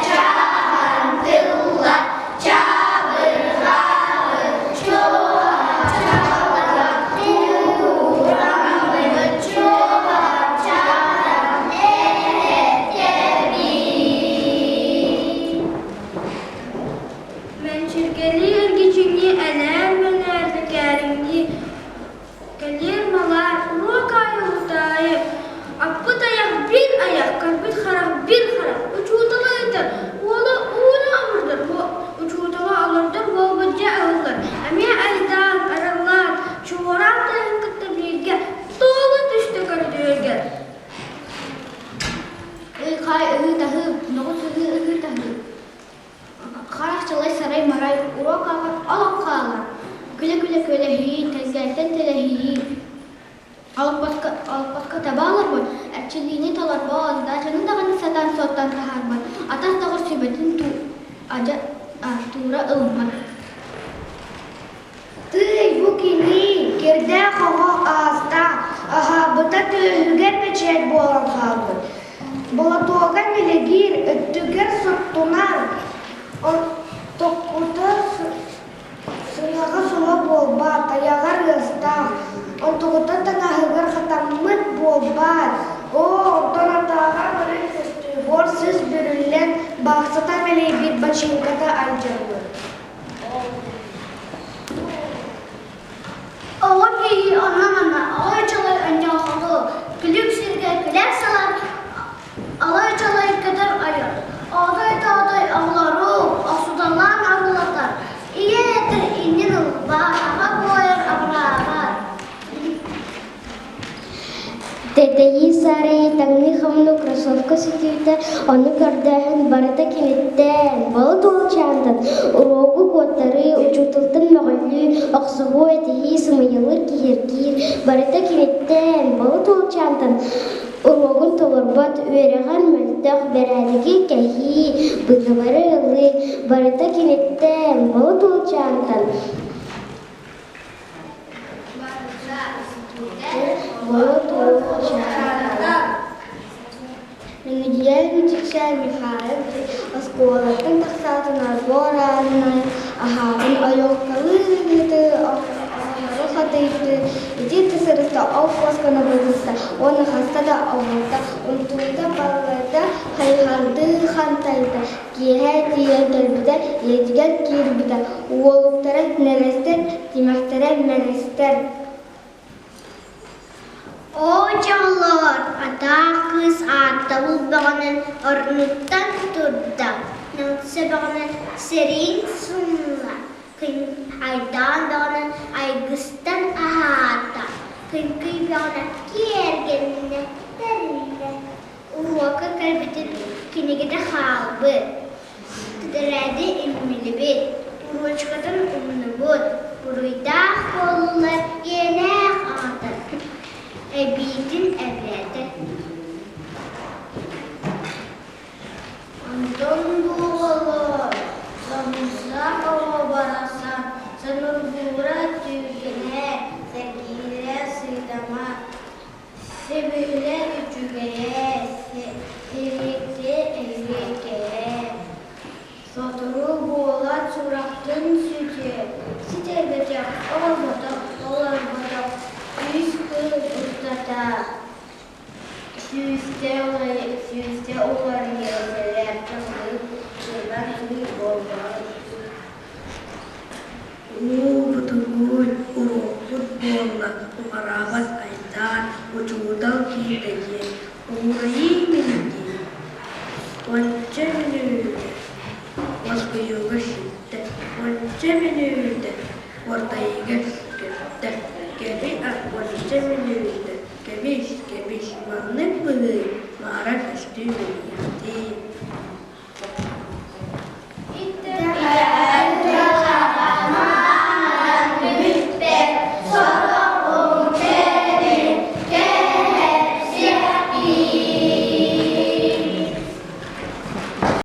Чаахан тылла, чабырҕаҕы, чуо-чалла, куураммыт чуо-чалла этэбит. Мэнчиргэлии эргичиҥнии элээр-мэлээр лэкээриҥнии Кэлиэр-малаар, уруок аайы утаайы, аппыт айах биир айах, көрбүт харах биир харах, учуутала ыытар, уола ууну обурдар, учуутала олордор буолбут дьэ ыһыллар, эмиэ айдаан, араллаан, чуораан тыаһын кытта бииргэ туола түстэ көрүдүөргэ. Ый-хай ыһыы-таһыы, ноҕус ыһыы ыһыы-таһыы. Харах чалай сарай-марай, уруок ааҕар олох хаалар. Күлэ-күлэ күөлэһийии, тэлгэһэттэн тэлэһийии. Олоппоско таба олорбут, эрчиллиини толорбот, даачаны даҕаны сатаан суоттаан таһаарбат, атах доҕор сүбэтин туура ылыммат. Тыый, бу кини, кирдээх оҕо ааста, аһаабыта түөһүгэр бэчээт буолан хаалбыт. Болотуога мэлигиир, өттүгэр суттунар, ортокута сыҥаҕа сула буолбат, айаҕар ыастаах, онтугута таҥаһыгар хатаммыт буолбаат, оо, онтон атааҕар баран көстүү, буор сыыс бүрүллэн, баахсата мэлийбит бачыыҥката алдьаммыт. Оҕо киһи онно-манна алай-чалай онньоохоту, күлүк сиргэ күлэр салар, алай-чалай көтөр ойор, оодой-тоодой оҕолору охсуталаан арылатар, ийэ этэр иннин ылбат, аҕа буойар абыраабат. Тэтэйии саарайы таҥныы хомунуу кроссовка сүтүүтэ, ону көрдөөһүн барыта киниттэн, балыт уолчаантан, уруогу куоттарыы, учууталтан мөҕүллүү, охсуһуу, этиһии, сымыйалыыр, киһиргиир, барыта киниттэн, балыт уолчаантан уруогун толорбот, үөрэҕэр мөлтөх, бэрээдэги кэһии, быгабары ылыы, барыта киниттэн, балыт уолчаантан. Миҥидийээн Мичикчээн Михайлов оскуолаттан тахсаатын арбор аанынан аһаабын ойуоккалыы-ыһыытыы оһоҕу хатыйдыы ити сырыста ол куосканы быгыста уонна хаста да оһолто унтуута баллайда хайыһардыы хантайда Киэһэ тиийэн кэлбитэ, ийэтигэр киирбитэ, уолуктара нэлэстэр, тимэхтэрэ мэлэстэр. Оо, дьоллоор, атаах кыыс ааттабыл бөҕөнөн орнуттан турда, нөҥсө бөҕөнөн сэриин сунна, айдаан бөҕөнөн айгыстан аһаата, күҥкүй бөҕөнөн киэргэннэ, тэриннэ. Уруокка кэлбитин кинигэтэ хаалбыт, тэтэрээди иммилибит, уруучукатын умнубут, буруйдаах буоллулар ийэлээх аҕата, эбиитин эбээтэ. Онтон буоллар, сонунсах оҕо барахсан сонургуура түргэнэ, сэргиирэ сыыдама, Сөбүлэ үчүгэйэ, сириэксэ эһиэкэйэ, сотору буолан сурахтын сүтүө, ситэрбэтэх, оҥорботох, толорботох үс кыл устата сүүстэ уларыйар сэлээр тылы кырбан ылыы буолбат. Уу бутугуй, уруокпут буолла, уҕараабат айдаан, учуутал киирдэ диэн, уурайыы мин дии. Уонча мүнүүтэ уоскуйууга ситтэ, уонча мүнүүтэ уордайыыга көттө, кэби уонча мүнүүтэ, кэбис, кэбис, маннык быһыы маара көстүү мэлийэхтии.